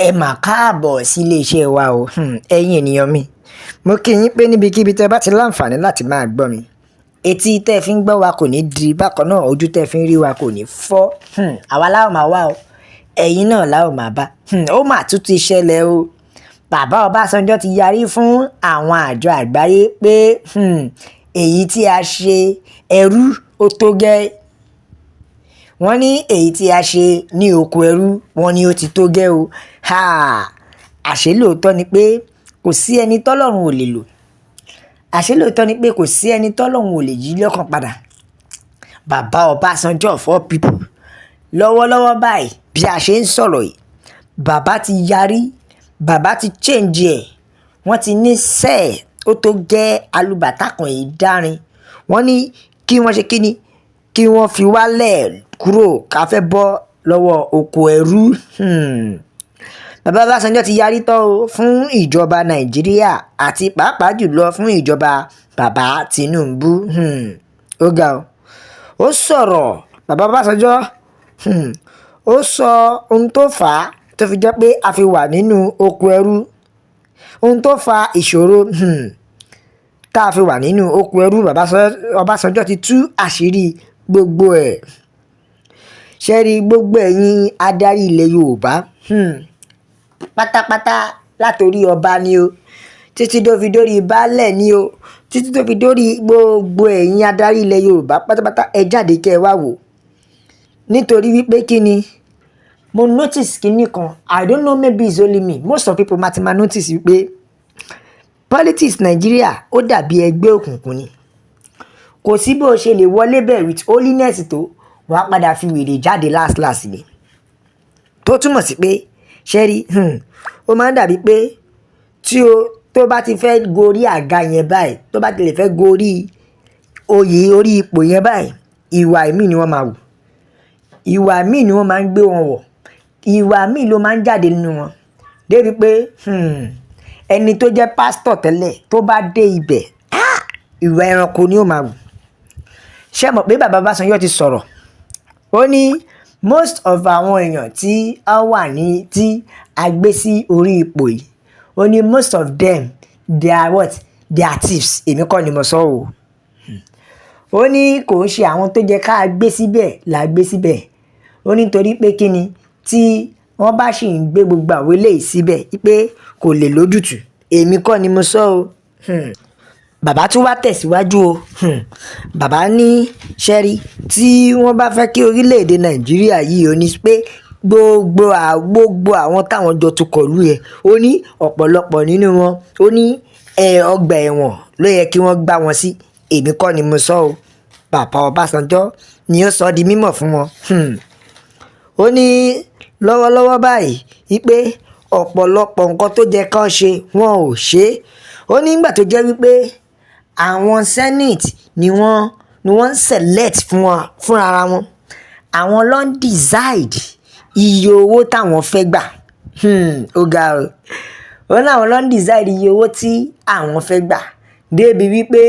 Ẹ mà káàbọ̀ sí iléeṣẹ́ wa o. Ẹ̀yin ènìyàn mi, mo kí yín pé níbikíbi tẹ́ bá ti láǹfààní láti máa gbọ́ mi, etí tẹ́ fi ń gbọ́ wa kò ní di bákan náà, ojú tẹ́ fi ń rí wa kò ní fọ́. Àwa la ó máa wá o, ẹ̀yin náà la ó máa bá. Ó mà tún ti ṣẹlẹ̀ o. Bàbá Ọbásanjọ́ ti yarí fún àwọn àjọ àgbáyé pé èyí tí a ṣe ẹrú ó tó gẹ́. Wọ́n ní èyí tí a ṣe ní oko ẹrú, wọ́n ní ó ti tó gẹ́ o. Ha! Àṣé lóòótọ́ ni pé kò sí ẹni tọ́lọ́run ò lè lò. Àṣé lóòótọ́ ni pé kò sí ẹni tọ́lọ́run ò lè yí lọ́kàn padà. Bàbá Ọbásanjọ́ of all people, lọ́wọ́lọ́wọ́ báyìí bí a ṣe ń sọ̀rọ̀ yìí, bàbá ti yarí, bàbá ti change ẹ̀. Wọ́n ti ní sẹ́ẹ̀ ó tó gẹ́, alùbàtà kan yìí dárin. Wọ́n ní kí wọ́n ṣe kíni, kí wọ́n fi wálẹ̀ kúrò, ká fẹ́ bọ́ lọ́wọ́ oko ẹrú. Bàbá Ọbásanjọ́ ti yarí tán o fún ìjọba Nàìjíríà àti pàápàá jùlọ fún ìjọba bàbá Tinubu. Ó ga o. Ó sọ̀rọ̀ bàbá Ọbásanjọ́. Ó sọ ohun tó fà á tó fi jẹ́ pé a fi wà nínú oko ẹrú. Ohun tó fa ìṣòro tá a fi wà nínú oko ẹrú, bàbá Ọbásanjọ́ ti tú àṣírí gbogbo ẹ̀. Ṣé rí gbogbo ẹ̀yin adarí ilẹ̀ Yorùbá pátápátá, látorí ọba ni o, títí tó fi dórí baálẹ̀ ni o, títí tó fi dórí gbogbo ẹ̀yin adarí ilẹ̀ Yorùbá pátápátá, ẹ jáde kí ẹ wá wò. Nítorí wípé kí ni, mo notice kíní kan, I don't know, maybe it's only me, most of people ma ti ma notice wípé politics Nigeria, ó dàbí ẹgbẹ́ òkùnkùn ni. Kò sí bó ṣe lè wọlé bẹ́ẹ̀ with holiness tó, wàá padà fi wèrè jáde last last ni. Tó túmọ̀ sí pé, ṣé rí, ó máa ń dàbí pé tí o tó bá ti fẹ́ gorí àga yẹn báyìí, tó bá ti lè fẹ́ gorí oyè, orí ipò yẹn báyìí, ìwà ìmíì ni wọ́n máa wù, ìwà míì ni wọ́n máa ń gbé wọn wọ̀, ìwà míì ló máa ń jáde nínú wọn. Débi pé ẹni tó jẹ́ pásítọ̀ tẹ́lẹ̀, tó bá dé ibẹ̀, ah, ìwà ẹranko ni ó máa wù. Ṣé mọ̀ pé bàbá Ọbásanjọ́ ti sọ̀rọ̀? Ó ní most of àwọn èèyàn tí ó wà ní tí a gbé sí orí ipò yìí, ó ní most of them, they are what? They are thieves. Èmi kọ́ ni mo sọ o. Ó ní kò ń ṣe àwọn tó jẹ́ ká gbé síbẹ̀ là gbé síbẹ̀. Ó ní torí pé kí ni, tí wọ́n bá sì ń gbé gbogbo àwọn eléyìí síbẹ̀, pé kò lè lójútùú. Èmi kọ́ ni mo sọ o. Bàbá tún wá tẹ̀síwájú o. Bàbá ní ṣẹ́rí, tí wọ́n bá fẹ́ kí orílẹ̀-èdè Nàìjíríà yìí, ó ní pé gbogbo àwọn táwọn jọ tukọ̀ ìlú yẹn, ó ní ọ̀pọ̀lọpọ̀ nínú wọn, ó ní ọgbà ẹ̀wọ̀n ló yẹ kí wọ́n gbá wọn sí. Èmi kọ́ ni mo sọ o. Bàbá Ọbásanjọ́ ni ó sọ di mímọ̀ fún wọn. Ó ní lọ́wọ́lọ́wọ́ báyìí wípé ọ̀pọ̀lọpọ̀ nǹkan tó jẹ́ kán ṣe, wọn ò ṣe é. Ó ní nígbà tó jẹ́ wípé àwọn senate ni wọ́n ń select fún wọn fúnra ara wọn. Àwọn ló ń decide iye owó táwọn fẹ́ gbà. Ó ga o. Ó ní àwọn ló ń decide iye owó tí àwọn fẹ́ gbà. Débi wípé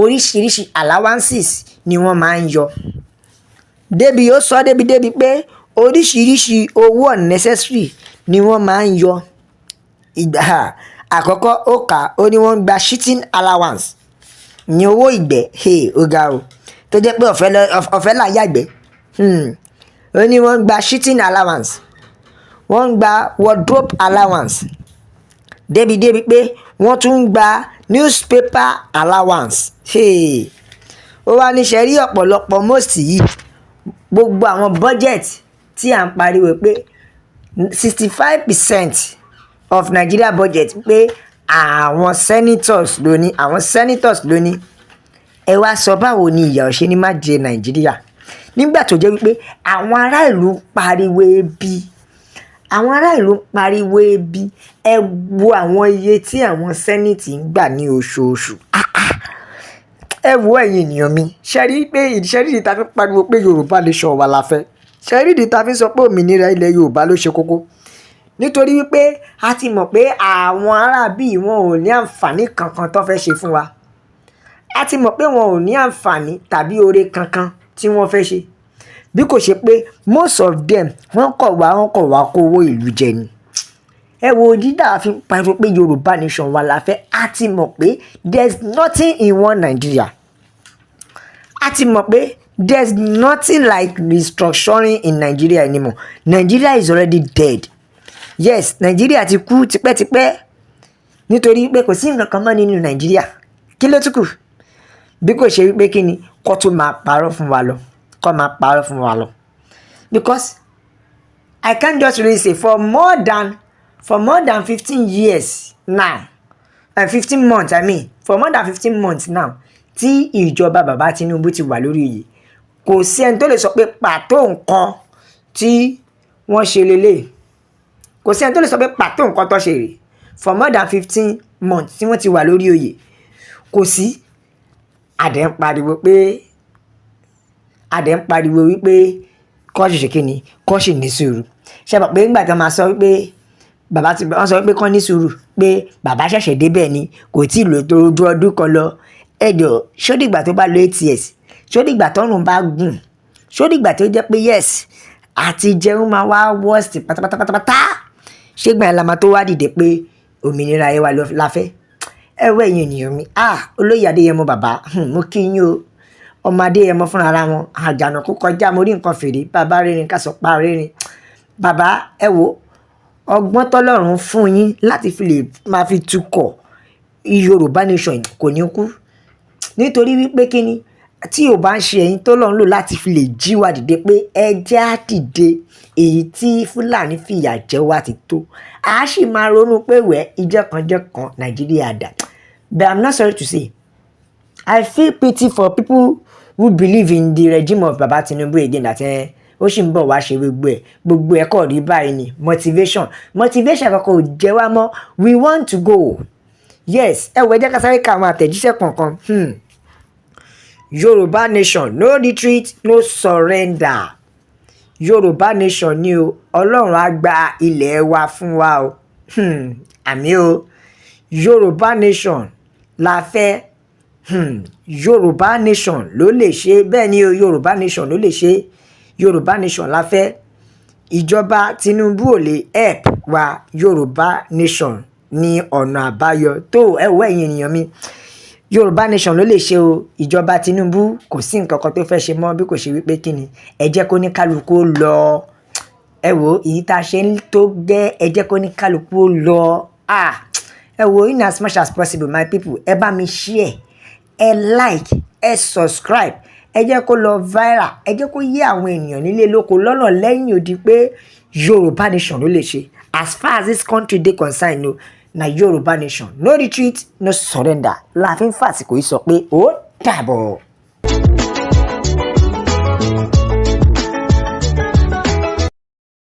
oríṣiríṣi allowances ni wọ́n máa ń yọ. Débi ó sọ débi débi pé oríṣiríṣi owó unnecessary ni wọ́n máa ń yọ. Ìgbà àkọ́kọ́ ó kà, ó ní wọ́n ń gba shitting allowance ní owó ìgbẹ́. Hey, ó ga o. Tó jẹ́ pé ọ̀fẹ́ là ń yàgbẹ́. Ó ní wọ́n ń gba shitting allowance, wọ́n ń gba wardrobe allowance, débi débi pé wọ́n tún ń gba newspaper allowance. Hey. Ó wá ní ṣe rí ọ̀pọ̀lọpọ̀ most yìí, gbogbo àwọn budget tí à ń pariwo pé 65% of Nigeria budget, pé àwọn senators ló ní, àwọn senators ló ní. Ẹ wá sọ, báwo ni ìyà ò ṣe ní má jẹ Nàìjíríà nígbà tó jẹ́ wípé àwọn ará ìlú ń pariwo ebi, àwọn ará ìlú ń pariwo ebi? Ẹ wo àwọn iye tí àwọn senate ń gbà ní oṣooṣù. Ah, ah. Ẹ wo, ẹ̀yin ènìyàn mi, ṣe rí pé ṣe rí ìdí tá fi ń pariwo pé Yorùbá nation wa la fẹ́? Ṣe rí ìdí tá fi ń sọ pé òmìnira ilẹ̀ Yorùbá ló ṣe kókó? Nítorí wípé a ti mọ̀ pé àwọn aráabí wọn ò ní àǹfààní kankan tó fẹ́ ṣe fún wa. A ti mọ̀ pé wọn ò ní àǹfààní tàbí oore kankan tí wọ́n fẹ́ ṣe, bí kò ṣe pé most of them, wọ́n kọ̀ wá kó owó ìlú jẹ ni. Ẹ wo dídá fi ń pariwo pé Yorùbá nation wà la fẹ́. A ti mọ̀ pé there's nothing in one Nigeria. A ti mọ̀ pé there's nothing like restructuring in Nigeria anymore. Nigeria is already dead. Yes, Nigeria ti kú tipẹ́tipẹ́, nítorí pé kò sí nǹkan kan mọ́ nínú Nàìjíríà. Kí ló tún kù bí kò ṣe wípé kí ni kó tún máa parọ́ fún wa lọ, kó máa parọ́ fún wa lọ? Because I can't just really say for more than 15 years now, 15 months, I mean, for more than 15 months now tí ìjọba bàbá Tinubu ti wà lórí oyè, kò sí ẹni tó lè sọ pé pàtó nǹkan tí wọ́n ṣe lélẹ̀. Kò sí ẹni tó lè sọ pé pàtó nǹkan tó ṣe rè for more than 15 months tí wọ́n ti wà lórí oyè. Kò sí. A dẹ̀ ń pariwo wípé kọ́ ṣe kí ni, kọ́ sì ní sùúrù. Ṣe mọ̀ pé nígbà tí wọ́n máa sọ wípé bàbá ti, wọ́n sọ wípé kọ́ ní sùúrù, pé bàbá ṣẹ̀ṣẹ̀ débẹ̀ ni, kò tí ì lò tó ojú ọdún kan lọ. Ẹ̀jọ̀, ṣó dìgbà tó bá lo 8 years? Ṣó dìgbà tọ́run bá gùn? Ṣó dìgbà tó jẹ́ pé, yes, àti jẹun máa wá worst pátápátápátá? Ṣé gbà yẹn la máa tó wá dìde pé òmìnira ẹ wà la fẹ́? Ẹ wọ, ẹ̀yin ènìyàn mi, ah, Olóyè Adéyẹmọ bàbá, mo kí yín o. Ọmọ Adéyẹmọ fúnra ara wọn, àjànàkú kọjá mo rí nǹkan fèrè. Bàbá rírin ká sọ pa rírin. Bàbá, ẹ wo ọgbọ́n tọ́lọ́run fún yín láti fi lè máa fi tukọ̀ Yorùbá nation kò ní kú, nítorí wípé kíni tí ò bá ń ṣe ẹ̀yin tọ́lọ́run lò láti fi lè jí wa dìde pé ẹ jẹ́ á dìde, èyí tí Fúlàní fìyà jẹ wá ti tó, a sì máa ronú pé wẹ́ ìjọkànjọkàn Nàìjíríà dà. But I'm not sorry to say, I feel pity for people who believe in the regime of Baba Tinubu again, that ó sì ń bọ̀ wá ṣe gbogbo ẹ̀. Gbogbo ẹ̀ kọ̀ rí báyìí ni motivation. Motivation kankan ò jẹ́ wá mọ́. We want to go. Yes. Ẹ wọ, ẹ jẹ́ ká sáré ka àwọn àtẹ̀jíṣẹ́ kọ̀ọ̀kan. Yorùbá nation, no retreat, no surrender. Yorùbá nation ni o. Ọlọ́run á gba ilẹ̀ wa fún wa o. Àmín o. Yorùbá nation la fẹ́. Yorùbá nation ló lè ṣe bẹ́ẹ̀ ni o. Yorùbá nation ló lè ṣe. Yorùbá nation la fẹ́. Ìjọba Tinubu ò lè help wa. Yorùbá nation ní ọ̀nà àbáyọ tó. Ẹ wọ, ẹ̀yin ènìyàn mi, Yorùbá nation ló lè ṣe o. Ìjọba Tinubu, kò sí nǹkan kan tó fẹ́ ṣe mọ́ bí kò ṣe wípé kí ni, ẹ jẹ́ kó ní kálukú lọ. Ẹ wo èyí tá a ṣe ń tó gẹ́, ẹ jẹ́ kó ní kálukú lọ. Ah, ẹ wo, in as much as possible, my people, ẹ bá mi share, ẹ like, ẹ subscribe, ẹ jẹ́ kó lọ viral, ẹ jẹ́ kó yé àwọn ènìyàn nílé lóko lọ́nà lẹ́yìn odi pé Yorùbá nation ló lè ṣe. As far as this country dey concerned o, na Yorùbá nation, no retreat, no surrender. La fi ń fàsìkò yìí sọ pé ó dàbọ̀.